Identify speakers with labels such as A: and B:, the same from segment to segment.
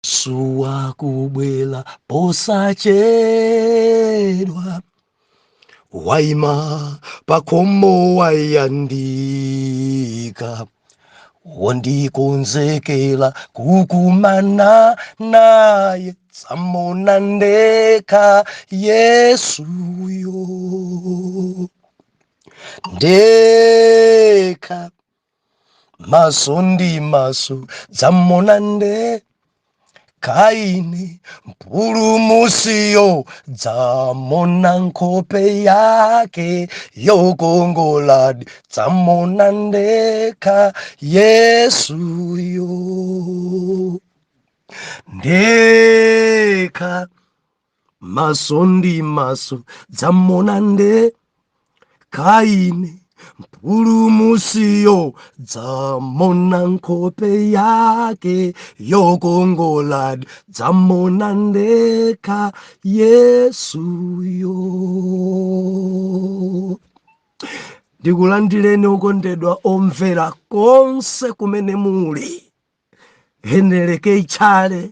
A: Yesu akubwela posachedwa, waima pakhomo wayandika, wondikonzekela kukumana naye, dzamuona ndekha Yesuyo, ndekha maso ndi maso, dzamuona ndekha ine Mpulumutsiyo, dzamuona nkhope yake yokongoladi, dzamuona ndekha Yesuyo, ndekha maso ndi maso, dzamuona ndekha ine Mpulumutsiyo, dzamuona nkhope yake yokongoladi, dzamuona ndekha Yesuyo. Ndikulandireni okondedwa omvera konse kumene muli. Henry K Tchale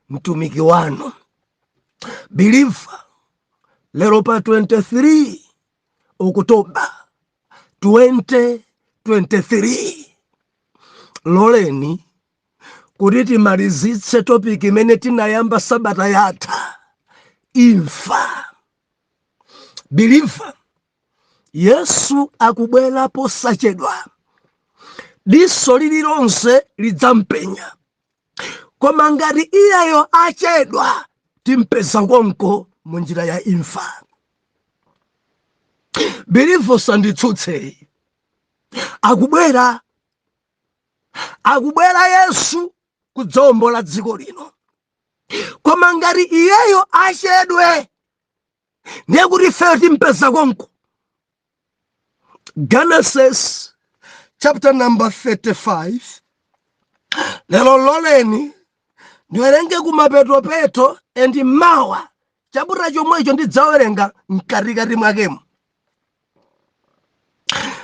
A: mtumiki wanu believer, lero pa 23 October 2023, loleni kuti timalizitse topic imene tinayamba sabata yatha, imfa. Believer, Yesu akubwera posachedwa, diso lililonse lidzampenya, koma ngati iyeyo achedwa, timpeza konko mu njira ya imfa. Believer, sanditsutse, akubwera, akubwera Yesu kudzawombola dziko lino, koma ngati iyeyo achedwe, ndiye kuti ifeyo timpeza konko. Genesis chapter number 35, lero loleni ndiwerenge kumapetopeto, and mawa chapter chomwecho ndidzawerenga mkatikati mwakemo.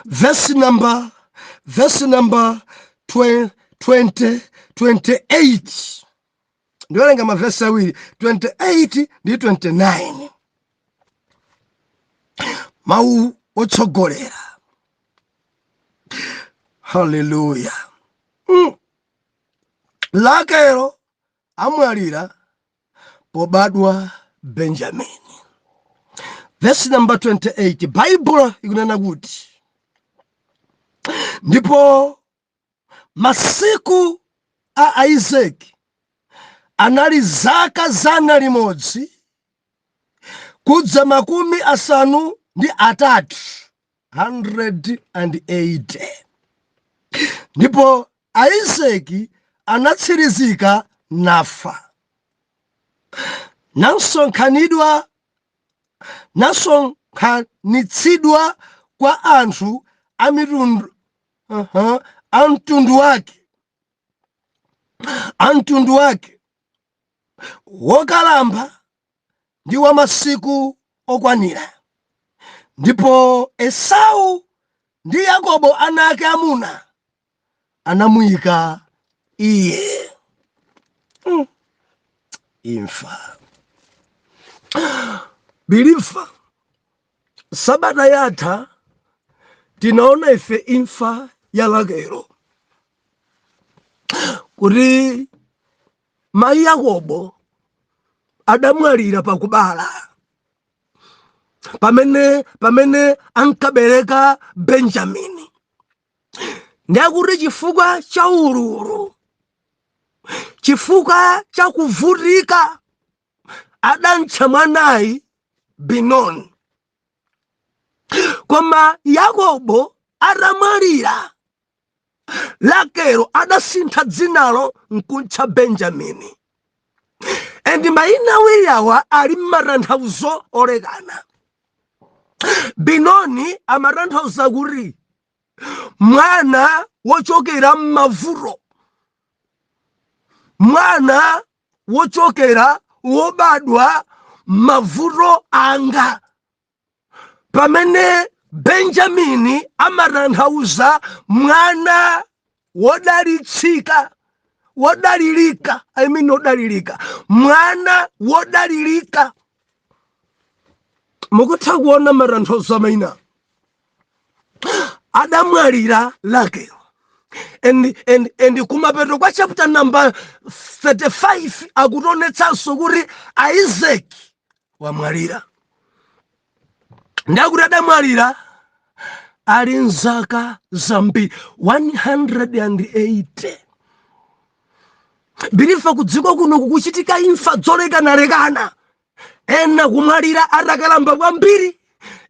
A: Verse number 20, 28, ndiwerenga mavesi awiri, 28 ndi 29, mawu otsogolera. Haleluya! Lakelo amwalira pobadwa Benjamini. Verse number 28, Baibulo ikunena kuti, "Ndipo masiku a Isaki anali zaka 183, 180, ndipo Isaki anatsirizika nafa, nasonkhanitsidwa kwa anthu a mitundu, a mtundu wake, wokalamba ndi wa masiku okwanira. Ndipo Esau ndi Yakobo ana ake amuna anamuyika iye." Imfa. Believer, sabata yatha tinaona ife imfa ya Rakelo, kuti mayi Yakobo adamwalira pakubala, pamene ankabereka Benjamini. Ndiyakuti chifukwa cha ululu, chifukwa cha kuvutika, adamtcha mwanayi Benoni. Koma Yakobo atamwalira, Rakelo adasintha dzinalo nkuntcha Benjamini. And mayina awiri awa ali mmatanthauzo olekana. Benoni amatanthauza kuti mwana wochokera m'mavuto, mwana wochokera, wobadwa mavuto anga, pamene Benjamini amatanthauza mwana wodalitsika. Wodalilika, I mean wodalilika, mwana wodalilika. Mukutha kuona matanthauzo a mayina. Adamwalira Rakele, and kumapeto kwa chapter number 35 akutionetsanso kuti Isaac wamwalira. Ndakuti adamwalira ali nzaka zambiri, 180. Believer, kudziko kuno kukuchitika imfa zolekanalekana. Ena kumwalira atakalamba kwambiri,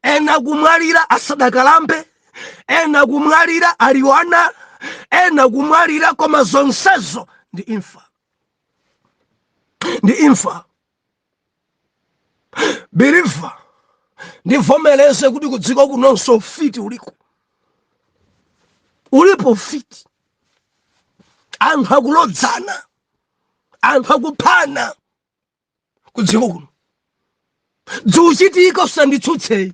A: ena kumwalira asadakalambe, ena kumwalira ali wana, ena kumwalira, koma zonsezo ndi imfa, ndi imfa. Believer, ndivomereze kuti kudziko kunonso ufiti uliko, ulipo ufiti. Anthu akulodzana, anthu akuphana kudziko kuno. Zikuchitika, usanditsutse.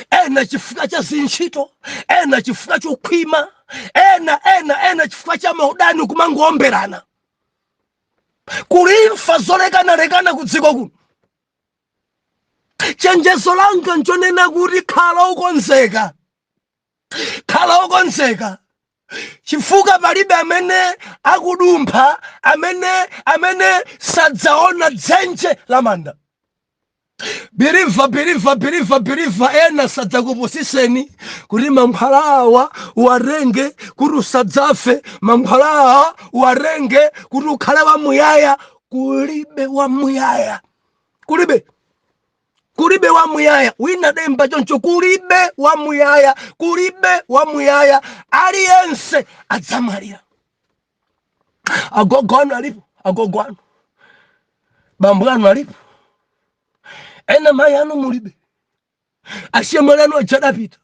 A: Ena chifukwa cha zintchito, ena chifukwa chokhwima, ena chifukwa cha maudani, kumangoomberana. Kuli imfa zolekanalekana kudziko kuno. Chenjezo langa nchonena kuti khala ukonzeka, khala ukonzeka, chifukwa palibe amene akudumpha amene sadzaona dzenje la manda. Believer, believer, believer, believer, ena sadzakupusiseni kuti mankhwala awa uwarenge kuti usadzafe, mankhwala awa uwarenge kuti ukhale wamuyaya. Kulibe wamuyaya, kulibe, kulibe wamuyaya. Wina demba choncho, kulibe wamuyaya, kulibe wamuyaya. Aliyense adzamwalira. Agogo anu alipo, agogo anu, bambo anu alipo, ena mayi anu mulibe, achemwali anu aja adapita,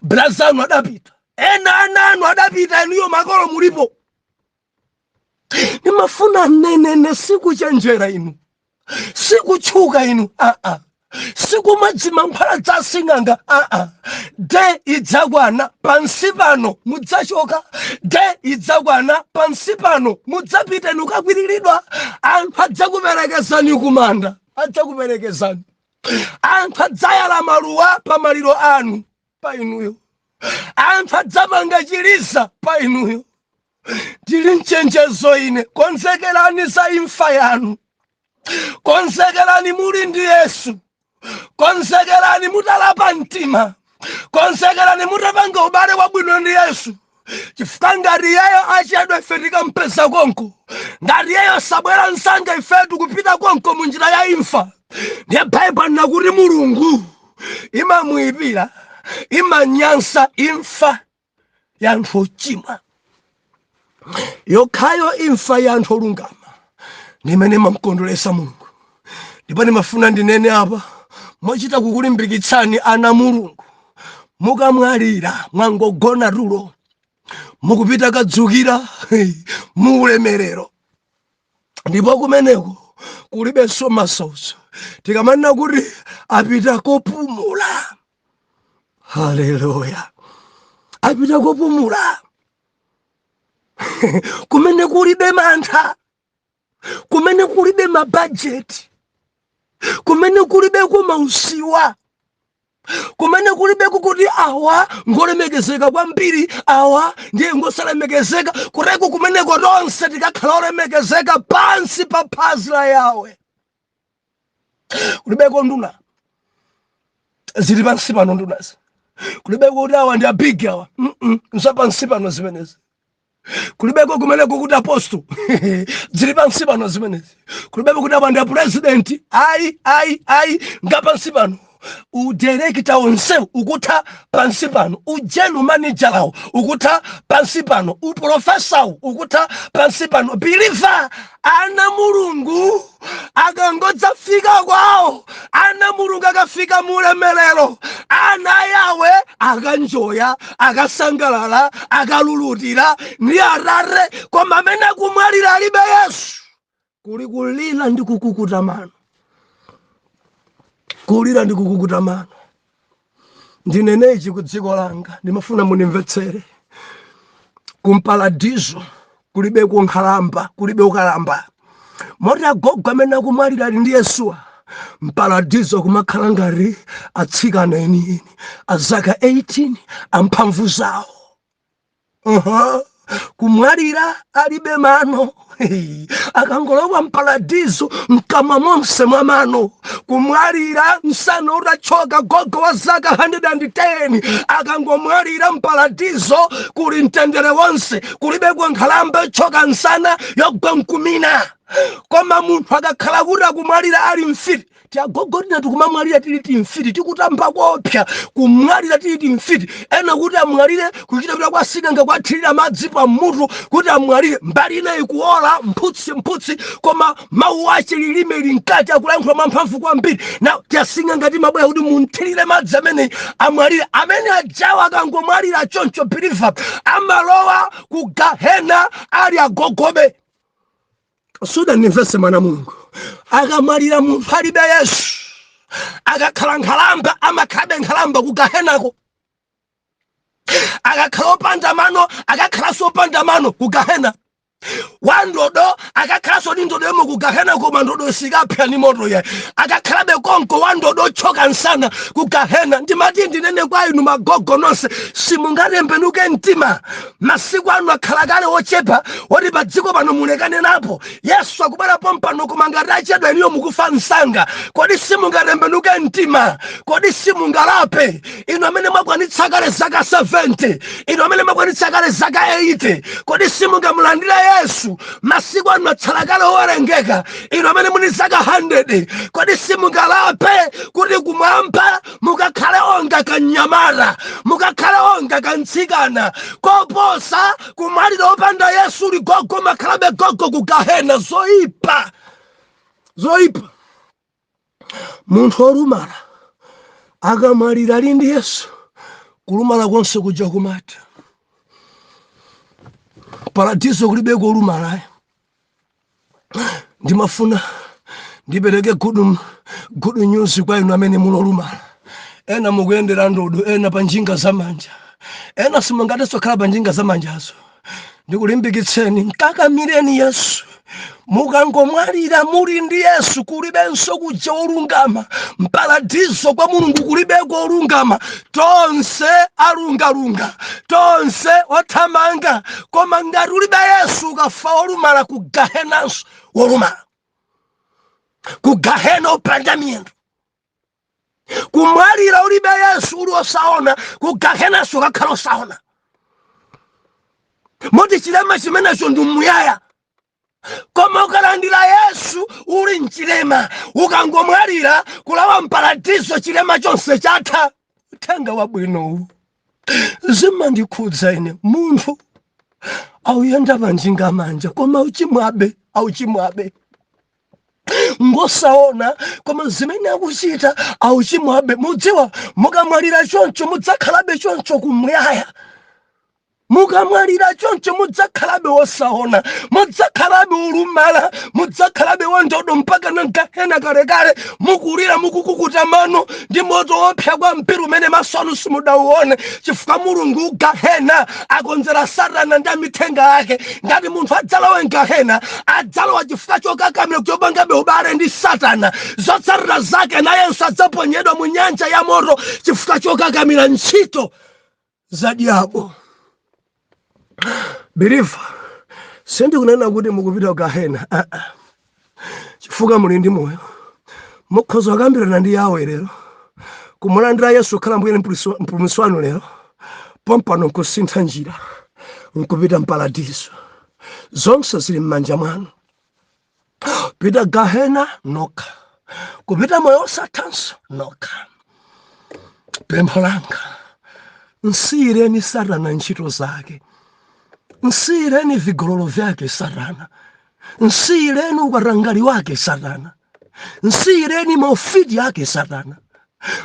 A: brother anu adapita, ena ana anu adapita, inuyo makolo mulipo. Nimafuna nenene, sikuchenjera inu, sikutchuka inu, aa, sikumadzima nkhwala za sing'anga, aa. Day idzakwana, pansi pano mudzachoka. Day idzakwana, pansi pano mudzapita inu, kakwiriridwa. Anthu adzakuperekezani kumanda, adzakuperekezani. Anthu adzayala maluwa pa maliro anu pa inuyo. Anthu adzamanga chiliza pa inuyo. Ndili mchenjezo ine, konzekerani za imfa yanu. Konzekerani muli ndi Yesu, konzekerani mutalapa mtima, konzekerani mutapanga ubale wabwino ndi Yesu, chifukwa ngati iyeyo achedwa, ife tikampeza konko. Ngati iyeyo sabwera msanga, ifetu kupita konko munjira ya imfa. Ndiye Baibulo nakuti Mulungu imamuyipira, imanyansa imfa ya anthu ochimwa. Yokhayo imfa ya anthu olungama ndimene imamkondweresa Mulungu. Ndipo ndimafuna ndinene apa mochita kukulimbikitsani, ana Mulungu, mukamwalira, mwangogona tulo, mukupita kadzukira muulemerero, ndipo kumeneko kulibenso masautso. Tikamanena kuti apita kopumula, haleluya, apita kopumula kumene kulibe mantha, kumene kulibe mabajeti, kumene kulibe kumausiwa, kumene kulibe kuti awa ngolemekezeka kwambiri, awa ndiye ngosalemekezeka. Kuteko kumeneko tonse tikakhala olemekezeka pansi pa phazi la Yawe. Kulibeko nduna zili pansi pano, ndunazi kulibeko kuti awa ndi abigi, awa nza pansi pano zimenezi. Kulibeko kumeneko kuti apostle, zili pansi pano zimenezi. Kulibeko kuti awa ndi apresident, ayi, ayi, ayi, ngapansi pano. Udirector onse ukutha pansi pano, ugeneral manager ukutha pansi pano, uprofessor ukutha pansi pano. Believer, ana Mulungu akangodzafika kwawo, ana Mulungu akafika mulemerero, ana Yawe akanjoya, akasangalala, akalulutira ndi Atate. Koma amene akumwalira alibe Yesu, kuli kulira ndi kukukuta mano, kulira ndi kukukuta mano. Ndinenechi ku dziko langa, ndimafuna mundimvetsere. Kumparadizo Kulibeko nkhalamba, kulibe ukalamba. Moti agogo amene akumwalira ali ndi Yesuwa, mparadizo kumakhala ngati atsikana enieni azaka 18 amphamvu zawo. Kumwalira alibe mano, akangolowa mparadizo mkamwa monse mwa mano. Kumwalira msana utachoka, gogo wa zaka 110 akangomwalira, mparadizo kuli mtendere wonse, kulibeko nkhalamba yochoka msana yogwa mkumina. Koma munthu akakhala kuti akumwalira ali mfiti, tiagogo tina tikumamwalira tili timfiti, tikutamba kopsa, kumwalira tili timfiti. Ena kuti amwalire kuchita kuti kwasing'anga kwathirira madzi pamutu kuti amwalire, mbali ina ikuola mphutsi mphutsi, koma mawu ache lilime linkati akulankhula mwamphamvu kwambiri. Na tiasing'anga timabwera kuti munthirire madzi amene amwalire. Amene ajawa akangomwalira choncho, believer, amalowa ku gahena ali agogobe. Sudanimvese, mwana Mulungu. Akamwalira munthu alibe Yesu, akakhala nkhalamba amakhalabe nkhalamba ku gahenako. Akakhala opanda mano akakhalanso opanda mano ku gahena. Wandodo akakhalanso ndi ndodo yomwe ku gahena, koma ndodo sikapsa ni moto ye, akakhalabe konko wandodo ochoka msana ku gahena. Ndimati ndinene kwa inu magogo nonse, simungatembenuke mtima? Masiku anu akhala kale ochepa oti pa dziko pano mulekane napo. Yesu akubwera pompano, koma ngati achedwa iniyo mukufa msanga. Kodi simungatembenuke mtima? Kodi simungalape? Inu amene mwakwanitsa kale zaka 70, inu amene mwakwanitsa kale zaka 80, kodi simungamulandira Yesu? Masiku anu atsala kale owerengeka. Inu amene muli zaka 100, kodi simungalape kuti kumwamba mukakhale onga kanyamata, mukakhale onga kantsikana, koposa kumwalira opanda Yesu uli gogo, makhalabe gogo ku gahena? Zoipa, zoipa. Munthu olumala akamwalira ali ndi Yesu, kulumala konse kuja kumata. Paradiso kulibeko olumala. Ndimafuna ndipereke good news kwa inu amene mulolumala. Ena mukuyendera ndodo, ena pa njinga zamanja, ena simungatenso khala pa njinga zamanjazo. Ndikulimbikitseni, mkakamireni Yesu. Mukangomwalira muli ndi Yesu, kulibenso kuja olungama mparadiso. Kwa Mulungu kulibeko olungama, tonse alungalunga, tonse othamanga. Koma ngati ulibe Yesu, ukafa olumala, ku gahenanso wolumala, ku gahena opanda miyendo. Kumwalira ulibe Yesu uli osaona, ku gahenanso ukakhala osaona. Moti chilema chimenecho ndi muyaya. Koma ukalandira Yesu uli mchilema, ukangomwalira kulawa mparadiso, chilema chonse chatha. Uthenga wabwinowu zimandikhudza ine. Munthu auyenda panjinga manja, koma uchimwabe, auchimwabe. Ngosaona, koma zimene akuchita auchimwabe. Mudziwa, mukamwalira choncho mudzakhalabe choncho kumuyaya. Mukamwalira choncho mudzakhalabe wosaona, mudzakhalabe ulumala, mudzakhalabe wandodo mpaka na gahena kalekale, mukulira, mukukukuta mano ndi moto wopsa kwambiri umene maso anu simudauone, chifukwa Mulungu gahena akonzera Satana ndi amithenga ake. Ngati munthu adzalowe mgahena, adzalowa chifukwa chokakamira chopangabe ubale ndi Satana. Zotsatira zake nayenso adzaponyedwa mu nyanja ya moto chifukwa chokakamira ntchito za diabo. Believer, sindikunena kuti mukupita ku gahena, uh -uh. Chifukwa muli ndi moyo, mukhoza kukambirana ndi Yawe lero, kumulandira Yesu kukhala Mbuye ndi Mpulumutsi wanu lero pompano, nkusintha njira nkupita mparadiso. Zonse zili m'manja mwanu. Pita gahena nokha, kupita moyo osathanso nokha. Pempho langa, nsiyireni Satana ntchito zake, nsiyireni vigololo vyake Satana, nsiyireni ukatangali wake Satana, nsiyireni maufiti ake Satana.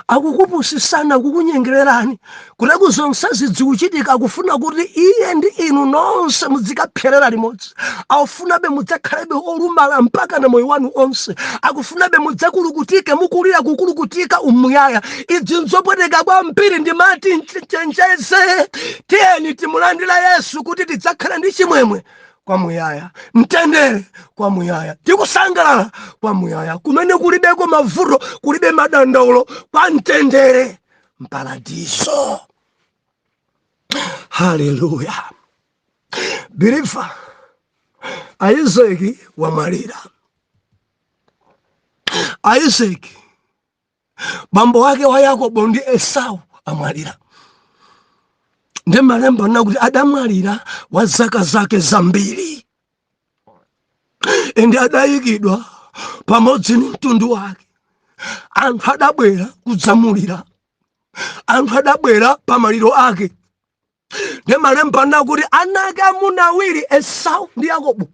A: Akukupusisana, akukunyengererani kuti zonse zikuchitika, akufuna kuti iye ndi inu nonse muzikapserera limodzi. Akufunabe mudzakhalebe olumala mpaka na moyo wanu onse. Akufunabe mudzakulukutike, mukulira kukulukutika umuyaya. Idzi nzopweteka kwambiri. Ndimati nchenjeze, tiyeni timulandira Yesu kuti tidzakhale ndi chimwemwe. Kwamuyaya, mtendere kwamuyaya, tikusangalala kwamuyaya, kumene kulibeko mavuto, kulibe madandaulo, kwa mtendere mparadiso. Haleluya! Believer, Isaki wamwalira. Isaki bambo wake wa Yakobo ndi Esau amwalira. Ndi malemba nakuti adamwalira wa zaka zake zambiri, ende adayikidwa pamodzi ndi mtundu wake. Anthu adabwera kudzamulira, anthu adabwera pamaliro ake. Ndi malemba nakuti ana ake amuna awiri, Esau ndi Yakobo,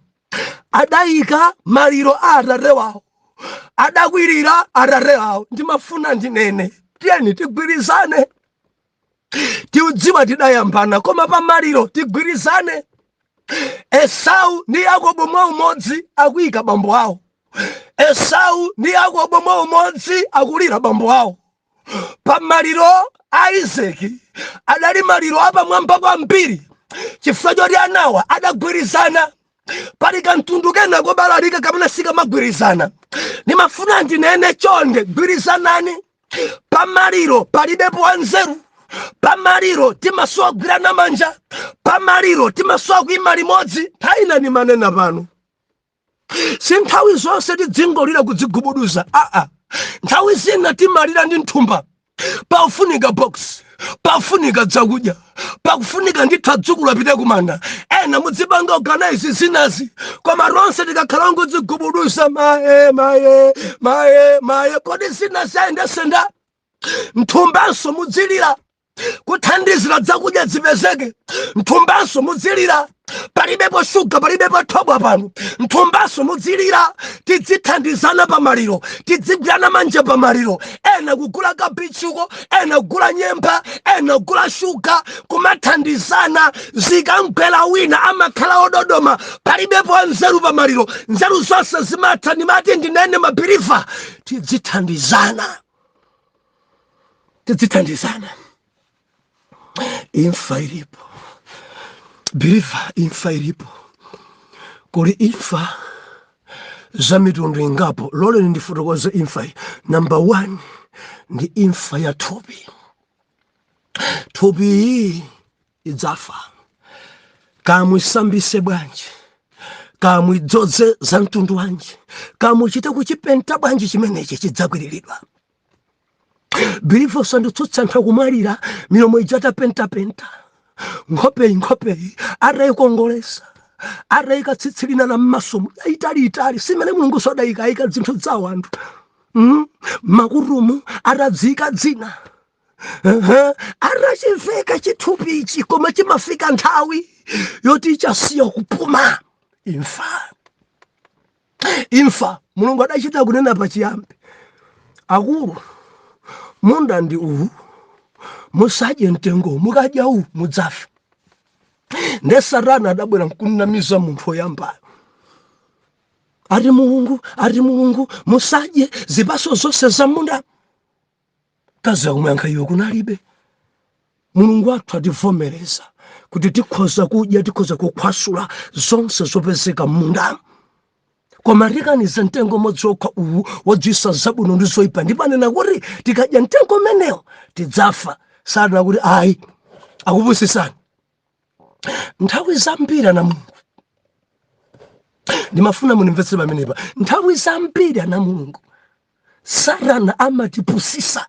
A: adayika maliro a atate wawo, adakwirira atate awo. Ndimafuna ndinene, tiyeni tigwirizane. Tiudziwa tidayambana, koma pamaliro tigwirizane. Esau ndi Yakobo mwa umodzi akuyika bambo awo. Esau ndi Yakobo mwa umodzi akulira bambo awo. Pamaliro a Isaki adali maliro apamwamba kwambiri, chifukwa choti anawa adagwirizana. Pali kamtundu kena kobalalika kamene sikamagwirizana. Ndimafuna ndinene, chonde gwirizanani pamaliro. Palibepo wanzeru pamaliro, timasowa kugwirana manja pamaliro, timasowa kuyima limodzi. Nthawi ina ndimanena pano, si nthawi zonse tidzingolira kudzigubuduza, aa. Nthawi zina timalira ndi nthumba, pafunika box, pafunika dzakudya, pakufunika ndithu adzukulu apite kumanda. Ena mudzipanga organize zinazi, koma tonse tikakhala ngodzigubuduza, maye, maye, maye, maye, kodi zina zayendesenda? Nthumbanso mudzilira kuthandizira dzakudya zipezeke. Nthumbanso mudzilira, palibepo shuga, palibepo thobwa pano. Nthumbanso mudzilira. Tidzithandizana pamaliro, tidzigwirana manja pamaliro. Ena kugula kabichuko, ena kugula nyemba, ena kugula shuga, kumathandizana. Zikamgwera wina amakhala ododoma. Palibepo anzeru pamaliro, nzeru zonse zimatha. Ndimati ndinene, ma believer, tidzithandizana, tidzithandizana. Imfa ilipo, believer, imfa ilipo. Kuli imfa za mitundu ingapo. Loleni ndifotokoze imfa iyi. Number one ndi imfa ya thupi. Thupi iyi idzafa. Kamwisambise bwanji, kamwidzodze za mtundu wanji, kamuchite kuchipenta bwanji, chimenechi chidzakwiriridwa. Believer, usanditsutsa. Anthu akumwalira milomo ija atapentapenta, nkhopeyi, nkhopeyi atayikongolesa, atayika tsitsi lina la mmasomo italiitali, simene Mulungu sodayikayika zinthu zawo anthu, Makutumu atadziyika dzina, atachiveka chithupi ichi, koma chimafika nthawi yoti chasiya kupuma. Imfa, imfa. Mulungu adachita kunena pachiyambi, akulu, munda ndi uwu, musadye mtengo, mukadya uwu mudzafa. Nde Satana adabwera nkunamiza munthu woyambayo, ati Mulungu, ati Mulungu musadye zipatso zonse za munda? Kazi akumyankha, iwe kunalibe. Mulungu wathu ativomereza kuti tikhoza kudya, tikhoza kukhwasula zonse zopezeka m'mundamo, koma tikaniza mtengo umodzi wokha uwu wodziwitsa zabwino ndi zoyipa, ndipo anena kuti tikadya mtengo umenewo tidzafa. Satana kuti ayi, akupusisani. Nthawi zambiri, ana Mulungu, ndimafuna mundimvetsere pamenepa. Nthawi zambiri, ana Mulungu, Satana amatipusisa.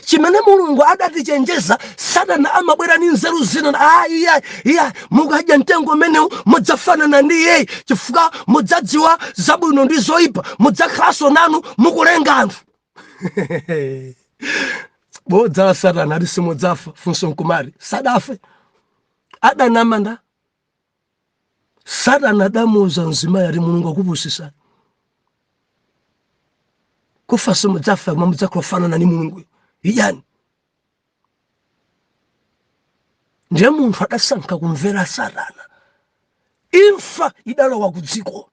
A: Chimene Mulungu adatichenjeza, Satana amabwera ndi nzeru zina: ah, iya, iya, mukadya mtengo umenewu mudzafanana ndi iyeyi, chifukwa mudzadziwa zabwino ndi zoyipa, mudzakhalanso nanu mukulenga anthu. Bodza la Satana, ati simudzafa. Funso nkumati, sadafe? Adanama nda Satana. Adamuuza mzimayi, ati Mulungu akupusisani, kufa simudzafa, koma mudzakhala ofanana ndi Mulungu, idyani. Ndiye munthu adasankha kumvera Satana. Imfa idalowa ku dziko,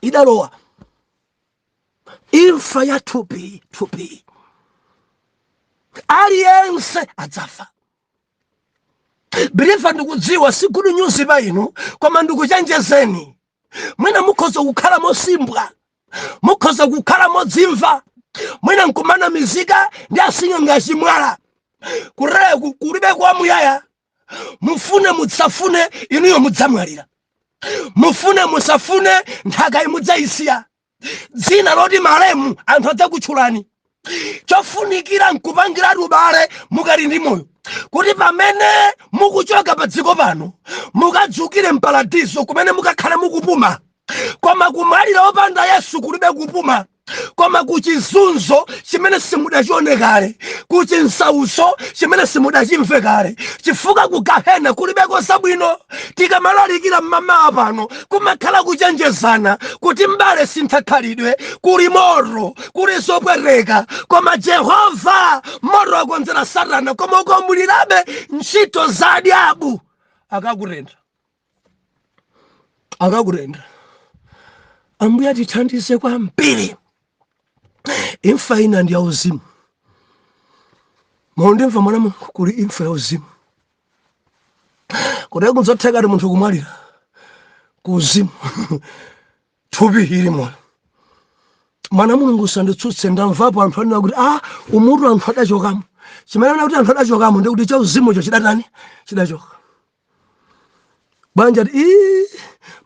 A: idalowa imfa ya thupi. Thupi, aliyense adzafa. Believer, ndikudziwa si good news pa inu, koma ndikuchenjezeni. Mwina mukhoza kukhala mosimbwa, mukhoza kukhala modzimva, mwina nkumana mizika ndi asing'anga achimwala. Kureku kulibe kwamuyaya. Mufune musafune, inuyo mudzamwalira. Mufune musafune, nthaka imudzayisiya. Dzina loti malemu anthu adzakutchulani. Chofunikira nkupangiratu ubale mukali ndi moyo, kuti pamene mukuchoka pa dziko pano mukadzukire mparadizo kumene mukakhale mukupuma. Koma kumwalira opanda Yesu kulibe kupuma, koma kuchizunzo chimene simudachione kale, kuchinsauso chimene simudachimve kale, chifukwa ku gahena kulibeko zabwino. Tikamalalikira mmamawa pano, kumakhala kuchenjezana kuti mbale, sinthakhalidwe, kuli moto, kuli zopweteka, koma Jehova moto akonzera Satana. Koma ukamulirabe ntchito za adyabu, akakutentha, akakutentha. Ambuye atithandize kwambiri. Imfa ina ndi yauzimu. Mundimva, mwana Mulungu? Kuli imfa yauzimu, kuti kunzotheka ti munthu kumwalira ku uzimu, thupi ili moyo. Mwana Mulungu, usanditsutse. Ndamvapo anthu anena kuti ah, umutu anthu adachokamo. Chimene anena kuti anthu adachokamo ndikuti chauzimucho chidatani? Chidachoka. Bwanja ati ii,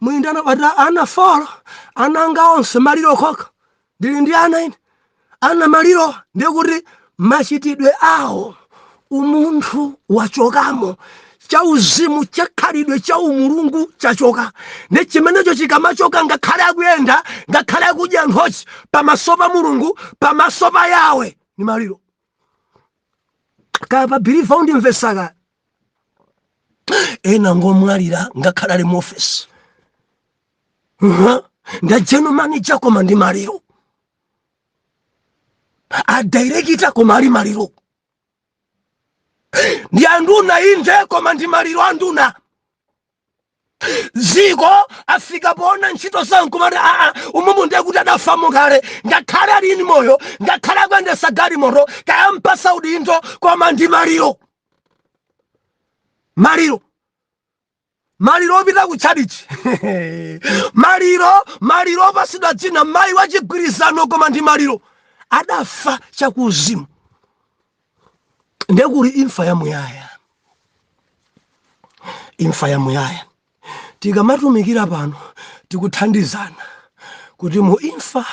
A: mwindi anabata ana 4, ana anga onse maliro okhoka, ndili ndi ana ine, ana maliro. Ndiye kuti machitidwe awo, umunthu wachokamo, chauzimu, chakhalidwe cha umulungu chachoka. Ndi chimenecho chikamachoka, ngakhale akuyenda, ngakhale akudya nthochi, pamaso pa Mulungu, pamaso pa Yawe, ni maliro. Kaya pa believer undimvesaka? Ena ngomwalira ngakhale ali mu ofesi nda general manager, koma ndi maliro. A director, koma ali maliro. Ndi anduna inde, koma ndi maliro anduna. Ziko afika poona ntchito zawo nkumati aa, umumu ndiye kuti adafamo kale. Ngakhale ali ni moyo, ngakhale akuyendesa galimoto, kayampasa udindo, koma ndi maliro, maliro, maliro opita ku tchalichi, maliro, maliro opasidwa dzina mayi wa chigwirizano, koma ndi maliro, adafa chakuuzimu. Ndiye kuli imfa yamuyaya, imfa yamuyaya. Tikamatumikira pano, tikuthandizana kuti mu imfa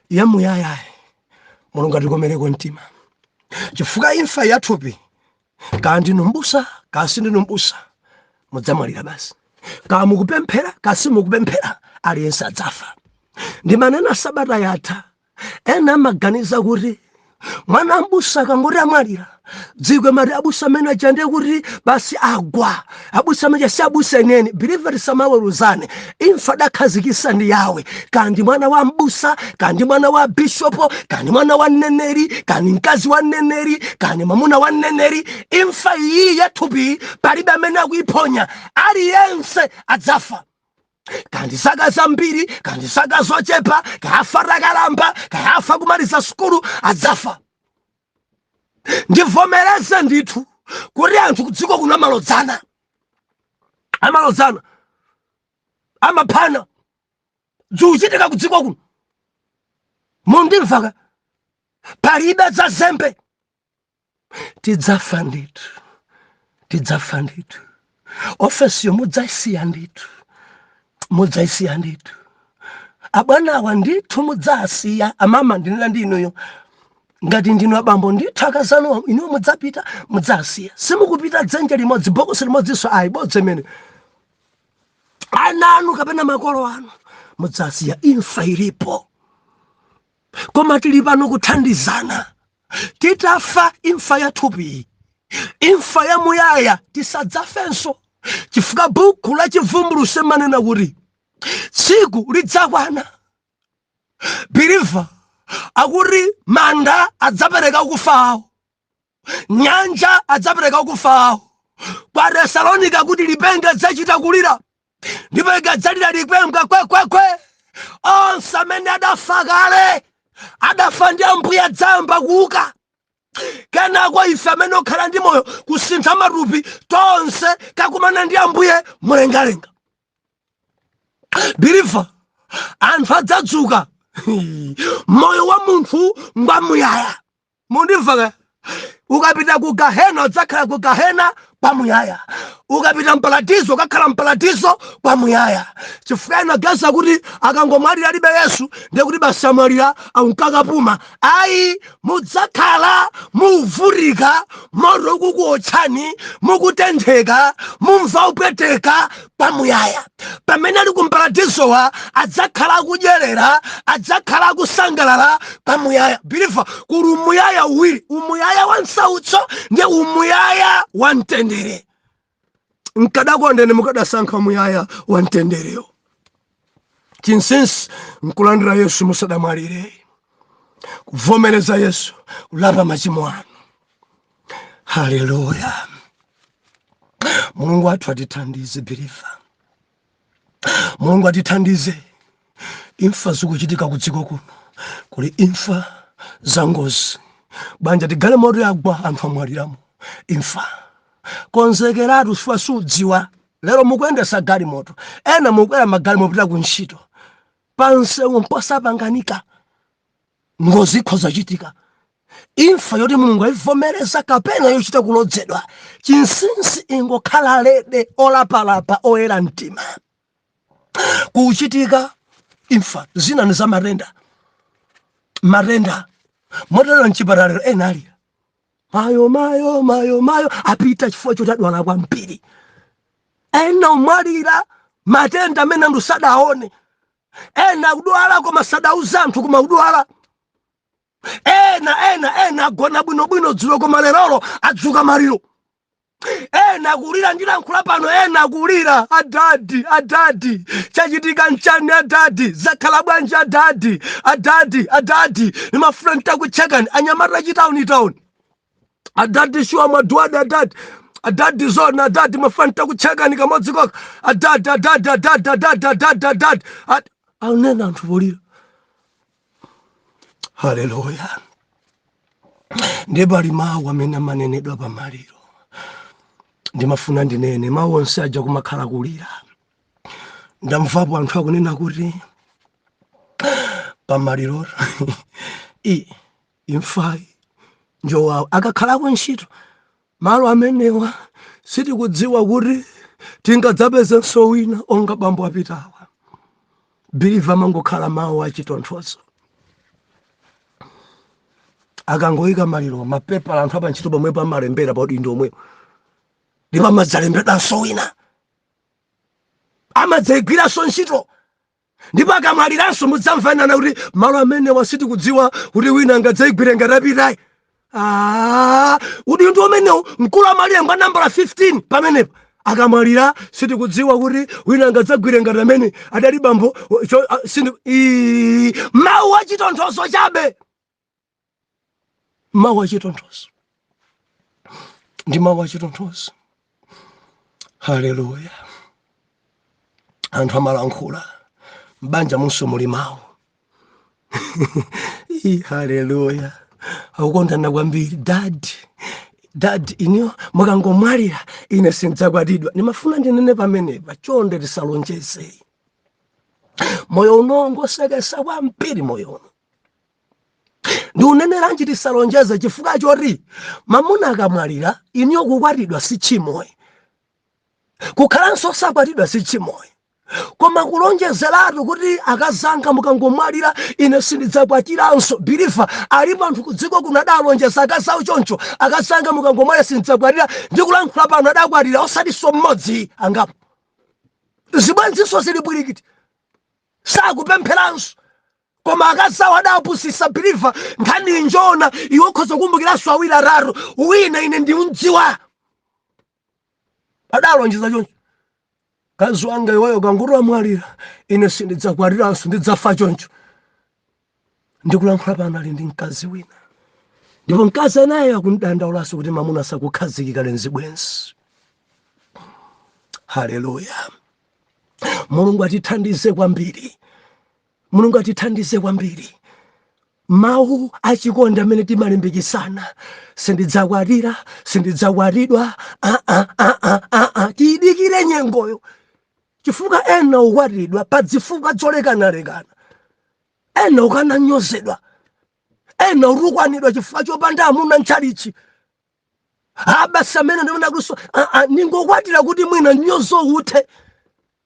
A: yamuyayayi Mulungu atikomereko mtima, chifukwa imfa yathupi, kaya ndinu mbusa, kaya sindinu mbusa, mudzamwalira basi. Kaya mukupemphera, kaya simukupemphera, aliyense adzafa. Ndimanena sabata yatha, ena amaganiza kuti mwana mbusa akangoti amwalira, dziko mati abusa amene aja ndiye kuti basi agwa, abusa amene si abusa eneni. Believer, tisamaweruzane. Imfa dakhazikisa ndi Yawe. Kandi mwana wa mbusa, kandi mwana wa bishopo, kandi mwana wa mneneri, kandi mkazi wa mneneri, kandi mwamuna wa mneneri, imfa iyi yathupi palibe amene akuyiphonya. Aliyense adzafa, kandi zaka zambiri, kandi zaka zochepa, kafa takalamba, kafa kumaliza sukulu, adzafa. Ndivomereze ndithu kuti anthu kudziko kuno amalodzana, amalodzana, amaphana, zikuchitika kudziko kuno. Mundimvaka? Palibe za zembe. Tidzafa ndithu, tidzafa ndithu. Ofesiyo mudzayisiya ndithu, mudzayisiya ndithu. Abwanawa ndithu mudzasiya. Amama, ndinena ndi inuyo, ngati ndinu abambo ndithu, akazanu inuyo mudzapita, mudzasiya. Simukupita dzenje limodzi, bokosi limodzinso ayi, bodza imene. Ana anu kapena makolo anu mudzasiya. Imfa ilipo, koma tili pano kuthandizana. Titafa imfa yathupi, imfa yamuyaya tisadzafenso, chifukwa buku la Chivumbulutso manena kuti tsiku lidzakwana, believer, akuti manda adzapereka akufa awo, nyanja adzapereka akufa awo. Kwa Tesalonika kuti lipenga dzachita kulira, ndipo ikadzalira lipenga kwekwekwe, onse amene adafa kale, adafa ndi Ambuye, adzayamba kuuka. Kenako ife amene okhala ndi moyo kusintha matupi tonse kakumana ndi Ambuye mlengalenga. Believer, anthu adzadzuka. Moyo wa munthu ngwamuyaya. Mundimva ka? Ukapita ku gahena, udzakhala ku gahena kwamuyaya. Ukapita mparadizo, ukakhala mparadizo kwamuyaya. Chifukwa ena gaza kuti akangomwalira alibe Yesu, ndiye kuti basi amwalira, ankakapuma. Ayi, mudzakhala muvutika, moto ukukuotchani, mukutentheka, mumva upweteka kwamuyaya. Pamene ali ku mparadizowa, adzakhala akudyerera, adzakhala akusangalala kwamuyaya. Believer, kuli umuyaya uwiri: umuyaya wa msautso ndi umuyaya wa mtendere. Nkadakondene mukadasankha umuyaya wa mtenderewo. Chinsinsi nkulandira Yesu musadamwalire, kuvomereza Yesu, kulapa machimo anu. Haleluya! Mulungu athu atithandize. Believer, Mulungu atithandize. Imfa zikuchitika ku dziko kuno. Kuli imfa za ngozi, banja tigalimoto yagwa, anthu amwaliramo. Imfa, konzekeratu, chifukwa sudziwa. Lero mukuyendesa galimoto, ena mukukwera magalimoto pita ku ntchito, pansewu mposapanganika, ngozi ikhoza chitika. Imfa yoti Mulungu ayivomereza kapena yochita kulodzedwa. Chinsinsi ingokhala ready, olapalapa, oyera mtima. Kuchitika imfa zina ni za matenda, matenda motero mchipatala ena alira mayo, mayo, mayo, mayo, apita chifukwa choti adwala kwambiri. Ena umwalira matenda amene anthu sadaone. Ena akudwala koma sadauza anthu, koma kudwala. Ena, ena, ena agona bwinobwino dzulo, koma lerolo adzuka maliro. Ena akulira, ndilankhula pano, ena akulira: "Adadi, adadi, chachitika nchani? Adadi, zakhala bwanji? Adadi, adadi, adadi, nimafuna ntakuchekani." Anyamata chitauni tauni: "Adadi, sure mwadwadi? Adadi, adadi, zona adadi, mafuna ntakuchekani kamodzi koka. Adadi, adadi, adadi, adadi, adadi, adadi." Aunena anthu polira. Haleluya! Ndiye pali mawu amene amanenedwa pamaliro. Ndimafuna ndinene mawu onse aja kumakhala kulira. Ndamvapo anthu akunena kuti pamaliro i imfayi njowawo, akakhalako ntchito malo amenewa, sitikudziwa kuti tingadzapezenso wina onga bambo apitawa. Believer, amangokhala mawu achitonthozo akangoyika maliro, mapepala, anthu apa ntchito pomwepo amalembera pa udindo omwewo, ndipo amadzalembedwanso wina, amadzayigwiranso ntchito. Ndipo akamwaliranso, mudzamvanana kuti malo amenewa sitikudziwa kuti wina angadzayigwire ngati apitayi. Ah, udindo umenewu, mkulu amalembwa nambala 15 pamenepo. Akamwalira, sitikudziwa kuti wina angadzagwire ngati amene adali bambo. Mawu achitonthozo chabe, mawu achitonthozo ndi mawu achitonthozo. Haleluya! Anthu amalankhula mbanja munso muli mawu. Haleluya! Akukondana kwambiri: "Dad, dad, iniyo mukangomwalira ine sindidzakwatidwa." Ndimafuna ndinene pamenepa, chonde tisalonjeze. Moyo uno ngosekesa kwambiri. Moyo uno, ndiuneneranji tisalonjeze? Chifukwa choti mamuna akamwalira, iniyo kukwatidwa si tchimoyi, kukhalanso osakwatidwa si tchimoyi, koma kulonjezeratu kuti akazanga mukangomwalira ine sindidzakwatiranso. Believer, alipo anthu kudziko kuno adalonjeza akazawo choncho: "Akazanga, mukangomwalira sindidzakwatira." Ndikulankhula pano adakwatira, osatinso mmodzi, angapo. Zibwenzinso zili bwirikiti, sakupempheranso, koma akazawo adapusisa. Believer, nkhani njona. Iwe ukhoza kukumbukiranso awiri, atatu. Wina ine ndimdziwa, adalonjeza choncho: "Kazi wanga, iweyo kanguti wamwalira ine sindidzakwatiranso, ndidzafa choncho." Ndikulankhula pano ali ndi mkazi wina, ndipo mkazi anaye akundandaulaso kuti mamuna sakukhazikika lenzibwenzi. Haleluya! Mulungu atithandize kwambiri, Mulungu atithandize kwambiri. Mawu achikondi amene timalimbikisana, sindidzakwatira, sindidzakwatidwa, aa aa aa, tiyidikire nyengoyo, chifukwa ena ukwatidwa pa zifukwa zolekanalekana, ena ukananyozedwa, ena utukwanidwa chifukwa chopanda amuna mtchalichi. Abasi amene ndimene kuso ningokwatira kuti mwina nyozo uthe.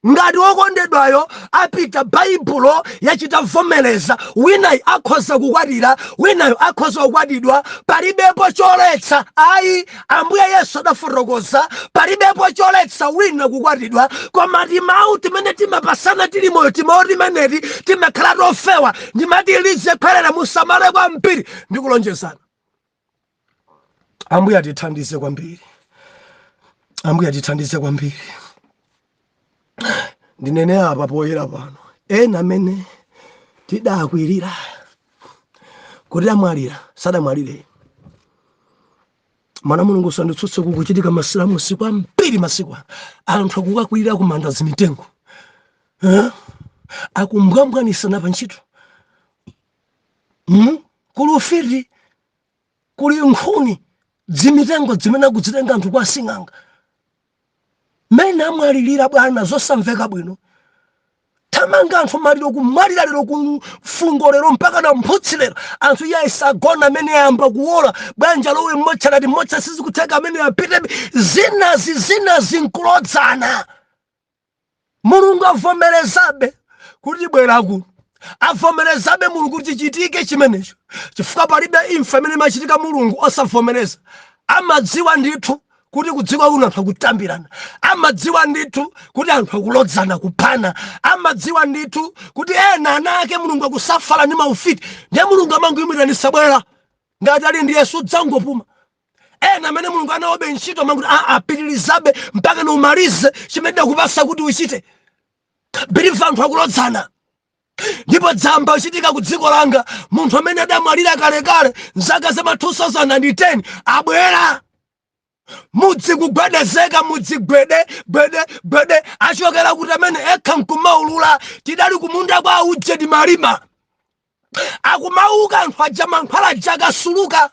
A: Ngati wokondedwayo apita, Baibulo yachita vomereza, winayo akhoza kukwatira, winayo akhoza kukwatidwa, palibepo choletsa ayi. Ambuye Yesu adafotokoza, palibepo choletsa wina kukwatidwa. Koma timawu timene timapasana tili moyo, timawu timeneti timakhala tofewa. Ndimati lize khwerera, musamale kwambiri ndikulonjezana. Ambuye atithandize kwambiri, Ambuye atithandize kwambiri. Ndinene apa poyera pano, ena amene tidakwirira kuti amwalira, sadamwalire. Mwana Mulungu sanditsutse, kukuchitika masilamusi kwambiri masiku ano. Anthu akukakwirira kumanda zimitengo, eh? Akumbwambwanisana pa ntchito, Kuli ufiti, kuli nkhuni, dzimitengo zimene akudzitenga anthu kwa sing'anga, mene amwalirira bwana, zosamveka bwino. Thamanga anthu maliro, kumwalira lero, kufungo lero, mpaka na mphutsi lero. Anthu iye ayisagona, amene ayamba kuwola bwanja lowe mmotcha, mmotcha sizikutheka, amene apite zinazi zinazi nkulodzana. Mulungu avomerezabe kuti bwera kuno, avomerezabe Mulungu kuti chichitike chimenecho, chifukwa palibe imfa imene imachitika Mulungu osavomereza. Amadziwa ndithu kuti kudziko kuno anthu akutambirana, amadziwa ndithu kuti anthu akulodzana kuphana, amadziwa ndithu kuti ena ana ake Mulungu akusafala ndi maufiti. Ndiye Mulungu amangoyimiranisa, bwera. Ngati ali ndi Yesu, dzangopuma. Ena amene Mulungu anawobe ntchito, manguti apitirizabe mpaka niumalize chimene ndakupasa kuti uchite. Believer, anthu akulodzana ndipo dzamba uchitika ku dziko langa. Munthu amene adamwalira kalekale mzaka za ma 2010 abwera mudzi kugwedezeka, mudzi gwede gwede gwede. Achokera kuti amene ekha nkumaulula, tidali kumunda kwa uje timalima. Akumauka anthu aja, mankhwala aja akasuluka,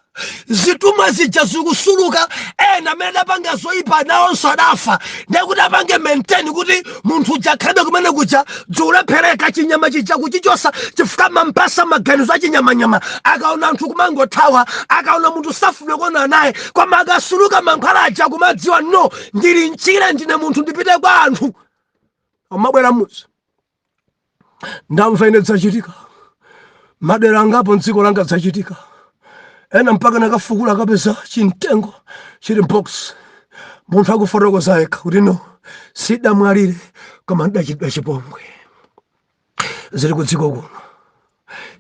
A: zitumwa zija zikusuluka. Ena amene adapanga zoyipa nawonso adafa. Ndiye kuti apange maintain kuti munthu uja akhalebe kumene kuja, dziulephereka chinyama chija kuchichosa, chifukwa mampasa maganizo achinyamanyama. Akaona anthu kumangothawa, akaona munthu safuna kuona naye. Koma akasuluka mankhwala aja, kumadziwa, no, ndili mchire, ndine munthu, ndipite kwa anthu. Amabwera mudzi. Ndamva ine dzachitika madera angapo mdziko langa, dzachitika ena mpaka nakafukula, akapeza chimtengo chili box. Munthu akufotokoza yekha kuti no, sidamwalire koma ndidachitidwa chipongwe. Zili ku dziko kuno.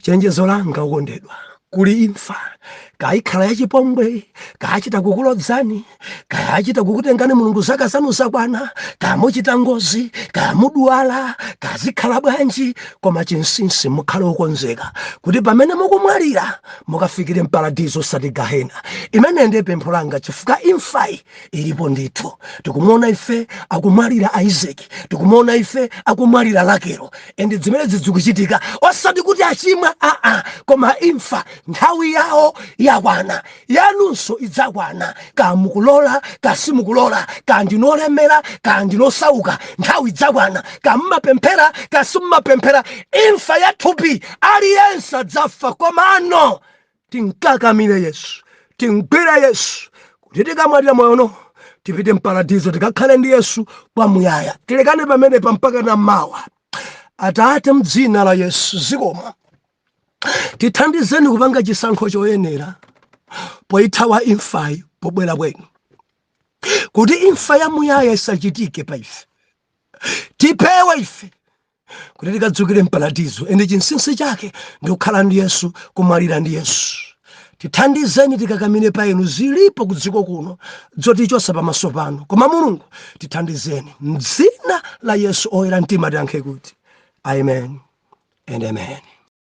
A: Chenjezo langa, ukondedwa, kuli imfa, kayikhala yachipongwe, kachita kukulodzani, kachita kukutengani Mulungu zaka zanu zakwana, kamuchita ngozi, kamudwala, kazikhala bwanji, koma chinsinsi mukhale okonzeka kuti pamene mukumwalira mukafikire mparadizo, osati gahena. Imene ndiye pempho langa, chifukwa imfayi ilipo ndithu. Tikumuona ife akumwalira Isaac, tikumuona ife akumwalira Rakelo, and zimene zikuchitika osati kuti achimwa, aa, koma imfa nthawi yawo yakwana. Yanunso idzakwana, kamukulola kasimukulola, kandinolemera kandinosauka, nthawi idzakwana. Kammapemphera kasimmapemphera, imfa ya thupi aliyense adzafa. Komano tinkakamire Yesu, tingwire Yesu, kuti tikamwalira moyono tipite mparadizo, tikakhale ndi Yesu kwamuyaya. Tilekane pamenepa mpaka na mawa. Atate, mdzina la Yesu, zikomo. Tithandizeni kupanga chisankho choyenera poithawa imfayi pobwera kwenu, kuti imfa yamuyaya isachitike pa ife. Tipewe ife kuti tikadzukire mparadizo, ende chinsinsi chake ndi kukhala ndi Yesu, kumwalira ndi Yesu. Tithandizeni tikakamire pa inu. Zilipo ku dziko kuno zotichosa pamaso pano, koma Mulungu tithandizeni. Mdzina la Yesu, oyera mtima tiyankhe kuti amen and amen.